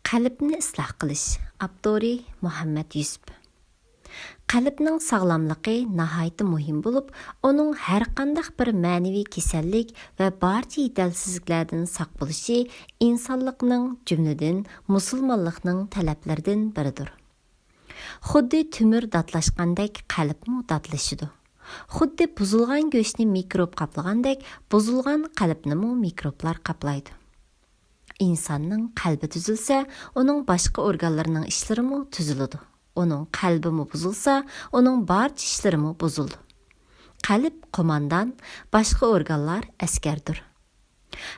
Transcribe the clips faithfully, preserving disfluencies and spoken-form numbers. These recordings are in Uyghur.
قەلبنى ئىسلاھ قىلىش. ئاپتورى مۇھەممەد يۈسۈپ. قەلبنىڭ ساغلاملىقى ناھايىتى مۇھىم بولۇپ، ئۇنىڭ ھەرقانداق بىر مەنىۋى كېسەللىك ۋە بارچە يېتەرسىزلىكلەردىن ساق بولۇشى ئىنسانلىقنىڭ، جۈملىدىن مۇسۇلمانلىقنىڭ تەلەپلىرىدىن بىرىدۇر. خۇددى تۆمۈر داتلاشقاندەك قەلبمۇ داتلىشىدۇ. خۇددى بۇزۇلغان گۆشنى مىكروب قاپلىغاندەك بۇزۇلغان قەلبنىمۇ مىكروبلار قاپلايدۇ. ئىنساننىڭ قەلبى تۈزۈلسە، ئۇنىڭ باشقا ئورگانلىرىنىڭ ئىشلىرىمۇ تۈزۈلىدۇ. ئۇنىڭ قەلبىمۇ بۇزۇلسا، ئۇنىڭ بارچە ئىشلىرىمۇ بۇزۇلىدۇ. قەلب قوماندان، باشقا ئورگانلار ئەسكەردۇر.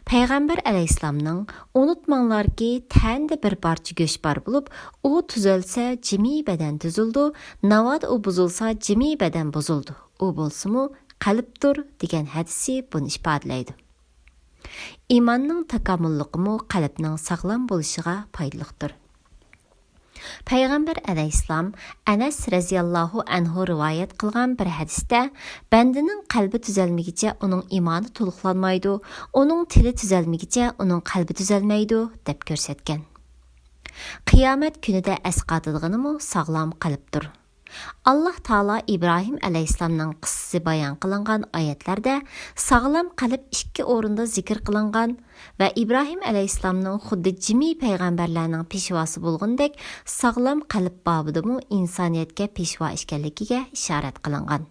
پەيغەمبەر ئەلەيھىسسالامنىڭ، «ئۇنتۇماڭلاركى، تەندە بىر پارچە گۆش بار بولۇپ، ئۇ تۈزەلسە، جىمى بەدەن تۈزۈلىدۇ، ناۋادا ئۇ بۇزۇلسا، جىمى بەدەن بۇزۇلىدۇ، ئۇ بولسىمۇ قەلبتۇر» دېگەن ھەدىسى بۇنى ئىپادىلەيدۇ. ئىماننىڭ تاكامۇللۇقىمۇ قەلبنىڭ ساغلام بولۇشىغا پايدىلىقتۇر. پەيغەمبەر ئەلەيھىسسالام ئەنەس رەزىياللاھۇ ئەنھۇ رىۋايەت قىلغان بىر ھەدىستە، «بەندىنىڭ قەلبى تۈزەلمىگىچە ئۇنىڭ ئىمانى تولۇقلانمايدۇ، ئۇنىڭ تىلى تۈزەلمىگىچە ئۇنىڭ قەلبى تۈزەلمەيدۇ» دەپ كۆرسەتكەن. قىيامەت كۈنىدە ئەسقاتىدىغىنىمۇ ساغلام قەلبتۇر. ئاللاھ تائالا ئىبراھىم ئەلەيھىسسالامنىڭ قىسسىسى بايان قىلىنغان ئايەتلەردە ساغلام قەلب ئىككى ئورۇندا زىكىر قىلىنغان ۋە ئىبراھىم ئەلەيھىسسالامنىڭ خۇددى جىمى پەيغەمبەرلەرنىڭ پېشۋاسى بولغىنىدەك ساغلام قەلب بابىدىمۇ ئىنسانىيەتكە پېشۋا ئىكەنلىكىگە ئىشارەت قىلىنغان.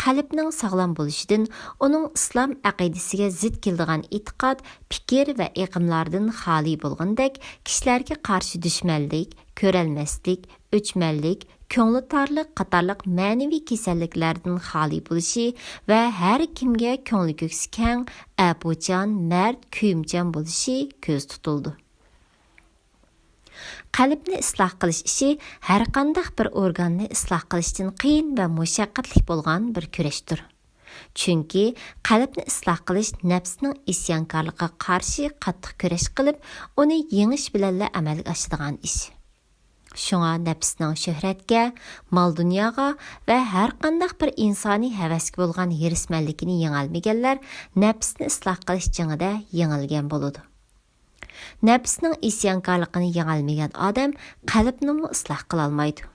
قەلبنىڭ ساغلام بولۇشىدىن ئۇنىڭ ئىسلام ئەقىدىسىگە زىت كېلىدىغان ئېتىقاد، پىكىر ۋە ئېقىملاردىن خالىي بولغىنىدەك، كىشىلەرگە قارشى دۈشمەنلىك، كۆرەلمەسلىك، ئۆچمەنلىك، كۆڭلى تارلىق قاتارلىق مەنىۋى كېسەللىكلەردىن خالىي بولۇشى ۋە ھەر كىمگە كۆڭلى كۆكسى كەڭ، ئەپۇچان، مەرد، كۆيۈمچان بولۇشى كۆزدە تۇتۇلىدۇ. قەلبنى ئىسلاھ قىلىش ئىشى ھەرقانداق بىر ئورگاننى ئىسلاھ قىلىشتىن قىيىن ۋە مۇشەققەتلىك بولغان بىر كۈرەشتۇر. چۈنكى قەلبنى ئىسلاھ قىلىش نەپسنىڭ ئىسيانكارلىقىغا قارشى قاتتىق كۈرەش قىلىپ، ئۇنى يېڭىش بىلەنلا ئەمەلگە ئاشىدىغان ئىش. شۇڭا نەپسنىڭ شۆھرەتكە، مال-دۇنياغا ۋە ھەرقانداق بىر ئىنسانىي ھەۋەسكە بولغان ھېرىسمەنلىكىنى يېڭەلمىگەنلەر نەپسنى ئىسلاھ قىلىش جېڭىدە يېڭىلگەن بولىدۇ. نەپسنىڭ ئىسيانكارلىقىنى يېڭەلمىگەن ئادەم قەلبنىمۇ ئىسلاھ قىلالمايدۇ.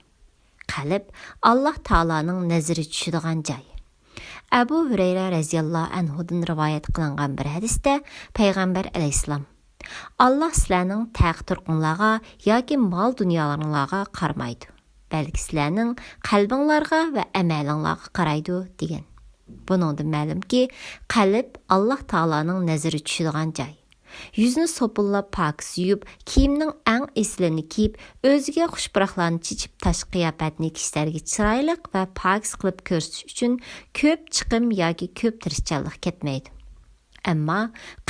قەلب ئاللاھ تائالانىڭ نەزىرى چۈشىدىغان جاي. ئەبۇ ھۈرەيرە رەزىياللاھۇ ئەنھۇدىن رىۋايەت قىلىنغان بىر ھەدىستە پەيغەمبەر ئەلەيھىسسالام، «ئاللاھ سىلەرنىڭ تەخت-تۇرقۇڭلارغا ياكى مال-دۇنيالىرىڭلارغا قارىمايدۇ، بەلكى سىلەرنىڭ قەلبىڭلارغا ۋە ئەمەلىڭلارغا قارايدۇ» دېگەن. بۇنىڭدىن مەلۇمكى، قەلب ئاللاھ تائالانىڭ نەزىرى چۈشىدىغان جاي. يۈزنى سوپۇنلاپ پاكىز يۇيۇپ، كىيىمنىڭ ئەڭ ئېسىلىنى كىيىپ، ئۆزىگە خۇش پۇراقلارنى چېچىپ، تاشقى قىياپەتنى كىشىلەرگە چىرايلىق ۋە پاكىز قىلىپ كۆرسىتىش ئۈچۈن كۆپ چىقىم ياكى كۆپ تىرىشچانلىق كەتمەيدۇ. ئەمما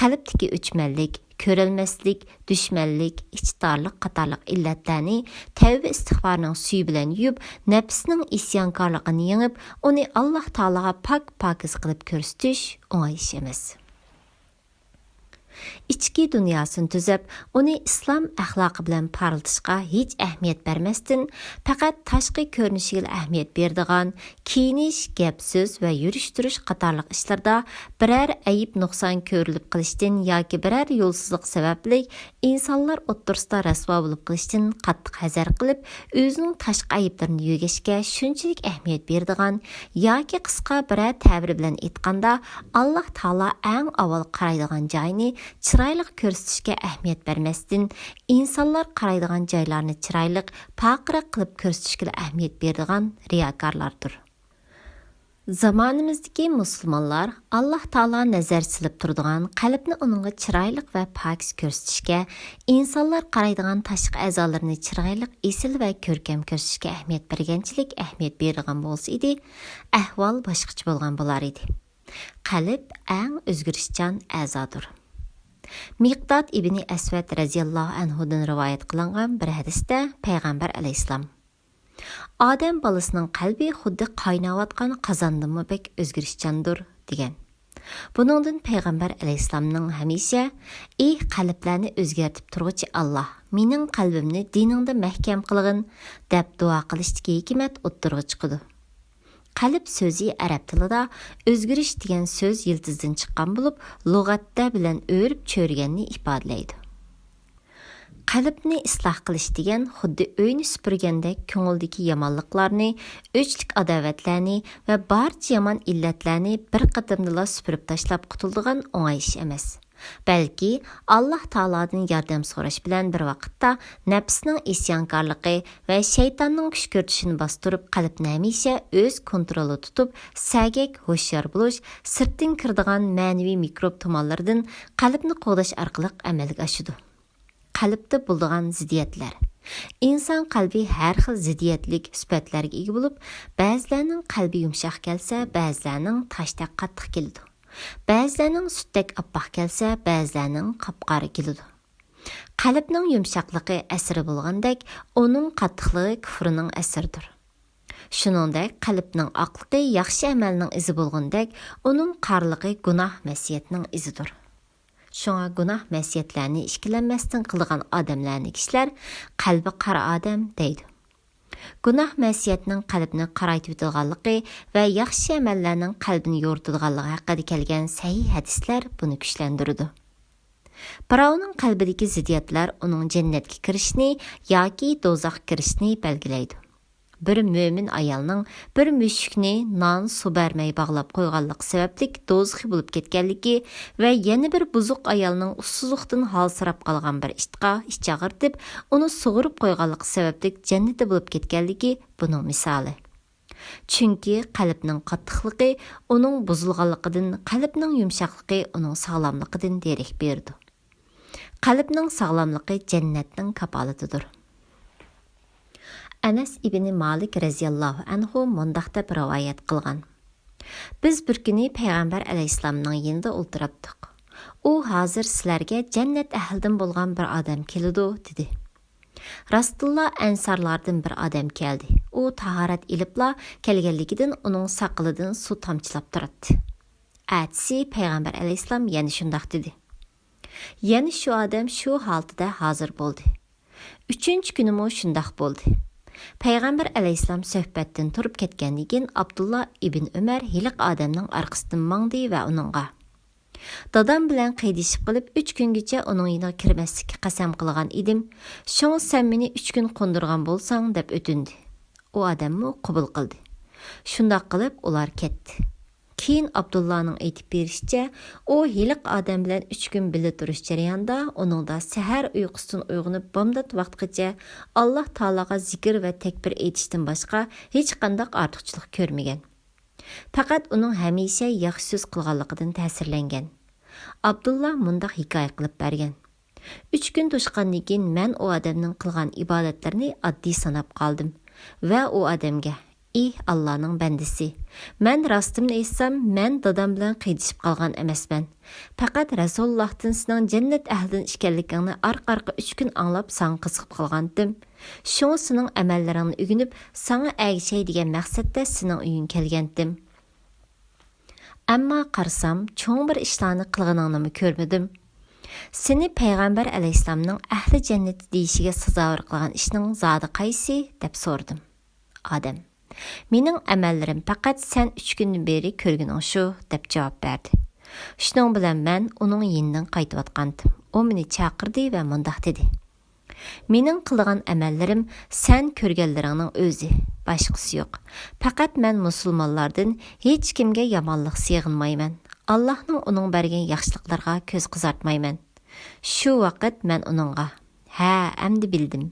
قەلبتىكى ئۆچمەنلىك، كۆرەلمەسلىك، دۈشمەنلىك، ئىچى تارلىق قاتارلىق ئىللەتلەرنى تەۋبە ئىستىغپارنىڭ سۈيى بىلەن يۇيۇپ، نەپسىنىڭ ئىسيانكارلىقىنى يېڭىپ، ئۇنى ئاللاھ تائالاغا پاك-پاكىز قىلىپ كۆرسىتىش ئوڭاي ئىش ئەمەس. ئىچكى دۇنياسىنى تۈزەپ، ئۇنى ئىسلام ئەخلاقى بىلەن پارلىتىشقا ھېچ ئەھمىيەت بەرمەستىن، پەقەت تاشقى كۆرۈنۈشىگىلا ئەھمىيەت بېرىدىغان، كىيىنىش، گەپ-سۆز ۋە يۈرۈش-تۇرۇش قاتارلىق ئىشلىرىدا بىرەر ئەيىب-نۇقسان كۆرۈلۈپ قېلىشتىن ياكى بىرەر يولسىزلىق سەۋەبلىك ئىنسانلار ئوتتۇرىسىدا رەسۋا بولۇپ قېلىشتىن قاتتىق ھەزەر قىلىپ، ئۆزىنىڭ تاشقى ئەيىبلىرىنى يۆگەشكە شۇنچىلىك ئەھمىيەت بېرىدىغان ياكى قىسقا بىرەر تەبىر بىلەن ئېيتقاندا، ئاللاھ تائالا ئەڭ ئاۋۋال قارايدىغان جاينى چىرايلىق كۆرسىتىشكە ئەھمىيەت بەرمەستىن، ئىنسانلار قارايدىغان جايلارنى چىرايلىق، پارقىراق قىلىپ كۆرسىتىشكىلا ئەھمىيەت بېرىدىغان رىياكارلاردۇر. زامانىمىزدىكى مۇسۇلمانلار ئاللاھ تائالا نەزەر سېلىپ تۇرىدىغان قەلبنى ئۇنىڭغا چىرايلىق ۋە پاكىز كۆرسىتىشكە، ئىنسانلار قارايدىغان تاشقى ئەزالىرىنى چىرايلىق، ئېسىل ۋە كۆركەم كۆرسىتىشكە ئەھمىيەت بەرگەنچىلىك ئەھمىيەت بېرىدىغان بولسا ئىدى، ئەھۋال باشقىچە بولغان بولار ئىدى. قەلب ئەڭ ئۆزگىرىشچان ئەزادۇر. مىقداد ئىبنى ئەسۋەد رەزىياللاھۇ ئەنھۇدىن رىۋايەت قىلىنغان بىر ھەدىستە پەيغەمبەر ئەلەيھىسسالام، «ئادەم بالىسىنىڭ قەلبى خۇددى قايناۋاتقان قازاندىنمۇ بەك ئۆزگىرىشچاندۇر» دېگەن. بۇنىڭدىن پەيغەمبەر ئەلەيھىسسالامنىڭ ھەمىشە، «ئى قەلبلەرنى ئۆزگەرتىپ تۇرغۇچى ئاللاھ، مېنىڭ قەلبىمنى دىنىڭدا مەھكەم قىلغىن» دەپ دۇئا قىلىشتىكى ھېكمەت ئوتتۇرىغا چىقىدۇ. قەلب سۆزى ئەرەب تىلىدا ئۆزگىرىش دېگەن سۆز يىلتىزىدىن چىققان بولۇپ، لۇغەتتە بىلەن ئۆرۈپ چۆرىگەننى ئىپادىلەيدۇ. قەلبنى ئىسلاھ قىلىش دېگەن خۇددى ئۆينى سۈپۈرگەندەك كۆڭۈلدىكى يامانلىقلارنى، ئۆچلۈك ئاداۋەتلەرنى ۋە بارچە يامان ئىللەتلەرنى بىر قېتىمدىلا سۈپۈرۈپ تاشلاپ قۇتۇلىدىغان ئوڭاي ئىش ئەمەس. بەلكى ئاللاھ تائالادىن ياردەم سوراش بىلەن بىر ۋاقىتتا نەپسنىڭ ئىسيانكارلىقى ۋە شەيتاننىڭ كۈشكۈرتۈشىنى باستۇرۇپ، قەلبنى ھەمىشە ئۆز كونترولىدا تۇتۇپ، سەگەك، ھوشيار بولۇش، سىرتتىن كىرىدىغان مەنىۋى مىكروب تۇمانلىرىدىن قەلبنى قوغداش ئارقىلىق ئەمەلگە ئاشىدۇ. قەلبتە بولىدىغان زىددىيەتلەر. ئىنسان قەلبى ھەر خىل زىددىيەتلىك سۈپەتلەرگە ئىگە بولۇپ، بەزىلەرنىڭ قەلبى يۇمشاق كەلسە، بەزىلەرنىڭ تاشتەك قاتتىق كېلىدۇ. بەزىلەرنىڭ سۈتتەك ئاپئاق كەلسە، بەزىلەرنىڭ قاپقارا كېلىدۇ. قەلبنىڭ يۇمشاقلىقى ئەسىرى بولغاندەك، ئۇنىڭ قاتتىقلىقى كۇفرىنىڭ ئەسىرىدۇر. شۇنىڭدەك، قەلبنىڭ ئاقلىقى ياخشى ئەمەلنىڭ ئىزى بولغىنىدەك، ئۇنىڭ قارىلىقى گۇناھ مەسىيەتنىڭ ئىزىدۇر. شۇڭا گۇناھ مەسىيەتلەرنى ئىككىلەنمەستىن قىلىدىغان ئادەملەرنى كىشىلەر قەلبى قارا ئادەم دەيدۇ. گۇناھ مەسىيەتنىڭ قەلبنى قارايتىۋېتىدىغانلىقى ۋە ياخشى ئەمەللەرنىڭ قەلبنى يورۇتىدىغانلىقى ھەققىدە كەلگەن سەھىھ ھەدىسلەر بۇنى كۈچلەندۈرىدۇ. بىراۋنىڭ قەلبىدىكى زىددىيەتلەر ئۇنىڭ جەننەتكە كىرىشىنى ياكى دوزاخقا كىرىشىنى بەلگىلەيدۇ. بىر مۆمىن ئايالنىڭ بىر مۈشۈكنى نان، سۇ بەرمەي باغلاپ قويغانلىقى سەۋەبلىك دوزىخى بولۇپ كەتكەنلىكى ۋە يەنە بىر بۇزۇق ئايالنىڭ ئۇسسۇزلۇقتىن ھالسىراپ قالغان بىر ئىتقا ئىچ ئاغرىتىپ، ئۇنى سۇغۇرۇپ قويغانلىقى سەۋەبلىك جەننىتى بولۇپ كەتكەنلىكى بۇنىڭ مىسالى. چۈنكى قەلبنىڭ قاتتىقلىقى ئۇنىڭ بۇزۇلغانلىقىدىن، قەلبنىڭ يۇمشاقلىقى ئۇنىڭ ساغلاملىقىدىن دېرەك بېرىدۇ. قەلبنىڭ ساغلاملىقى جەننەتنىڭ كاپالىتىدۇر. ئەنەس ئىبنى مالىك رەزىياللاھۇ ئەنھۇ مۇنداق دەپ رىۋايەت قىلغان: بىز بىر كۈنى پەيغەمبەر ئەلەيھىسسالامنىڭ يېنىدا ئولتۇراتتۇق. ئۇ: «ھازىر سىلەرگە جەننەت ئەھلىدىن بولغان بىر ئادەم كېلىدۇ» دېدى. راستتىنلا ئەنسارلاردىن بىر ئادەم كەلدى. ئۇ تاھارەت ئېلىپلا كەلگەنلىكىدىن، ئۇنىڭ ساقىلىدىن سۇ تامچىلاپ تۇراتتى. ئەتىسى پەيغەمبەر ئەلەيھىسسالام يەنە شۇنداق دېدى. يەنە شۇ ئادەم شۇ ھالىتىدە ھازىر بولدى. ئۈچىنچى كۈنىمۇ شۇنداق بولدى. پەيغەمبەر ئەلەيھىسسالام سۆھبەتتىن تۇرۇپ كەتكەندىن كېيىن، ئابدۇللا ئىبن ئۆمەر ھېلىقى ئادەمنىڭ ئارقىسىدىن ماڭدى ۋە ئۇنىڭغا: «دادام بىلەن قىيدىشىپ قېلىپ، ئۈچ كۈنگىچە ئۇنىڭ يېنىغا كىرمەسلىككە قەسەم قىلغان ئىدىم. شۇڭا سەن مېنى ئۈچ كۈن قوندۇرغان بولساڭ» دەپ ئۆتۈندى. ئۇ ئادەممۇ قوبۇل قىلدى. شۇنداق قىلىپ ئۇلار كەتتى. كېيىن ئابدۇللانىڭ ئېيتىپ بېرىشىچە، ئۇ ھېلىقى ئادەم بىلەن ئۈچ كۈن بىللە تۇرۇش جەريانىدا ئۇنىڭدا سەھەر ئۇيقۇسىدىن ئويغىنىپ بامدات ۋاقتىغىچە ئاللاھ تائالاغا زىكىر ۋە تەكبىر ئېيتىشتىن باشقا ھېچقانداق ئارتۇقچىلىق كۆرمىگەن. پەقەت ئۇنىڭ ھەمىشە ياخشى سۆز قىلغانلىقىدىن تەسىرلەنگەن. ئابدۇللا مۇنداق ھېكايە قىلىپ بەرگەن: «ئۈچ كۈن توشقاندىن كېيىن مەن ئۇ ئادەمنىڭ قىلغان ئىبادەتلىرىنى ئاددىي ساناپ قالدىم ۋە ئۇ ئادەمگە: ئى ئاللانىڭ بەندىسى، مەن راستىمنى ئېيتسام، مەن دادام بىلەن قىيدىشىپ قالغان ئەمەسمەن. پەقەت رەسۇلۇللاھتىن سېنىڭ جەننەت ئەھلىدىن ئىكەنلىكىڭنى ئارقا-ئارقا ئۈچ كۈن ئاڭلاپ ساڭا قىزىقىپ قالغانتىم. شۇڭا سېنىڭ ئەمەللىرىڭنى ئۆگىنىپ، ساڭا ئەگىشەي دېگەن مەقسەتتە سېنىڭ ئۆيۈڭگە كەلگەنتىم. ئەمما قارىسام، چوڭ بىر ئىشلارنى قىلغىنىڭنىمۇ كۆرمىدىم. سېنى پەيغەمبەر ئەلەيھىسسالامنىڭ ئەھلى جەننىتى دېيىشىگە سازاۋەر قىلغان ئىشنىڭ زادى قايسى؟» دەپ سورىدىم. ئادەم: «مېنىڭ ئەمەللىرىم پەقەت سەن ئۈچ كۈندىن بېرى كۆرگىنىڭ شۇ» دەپ جاۋاب بەردى. شۇنىڭ بىلەن مەن ئۇنىڭ يېنىدىن قايتىۋاتقانتىم. ئۇ مېنى چاقىردى ۋە مۇنداق دېدى: «مېنىڭ قىلىدىغان ئەمەللىرىم سەن كۆرگەنلىرىڭنىڭ ئۆزى، باشقىسى يوق. پەقەت مەن مۇسۇلمانلاردىن ھېچكىمگە يامانلىق سېغىنمايمەن. ئاللاھنىڭ ئۇنىڭ بەرگەن ياخشىلىقلىرىغا كۆز قىزارتمايمەن.» شۇ ۋاقىت مەن ئۇنىڭغا: «ھە، ئەمدى بىلدىم.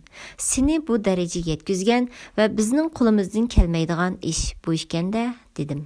سېنى بۇ دەرىجىگە يەتكۈزگەن ۋە بىزنىڭ قولىمىزدىن كەلمەيدىغان ئىش بۇ ئىكەن-دە» دېدىم.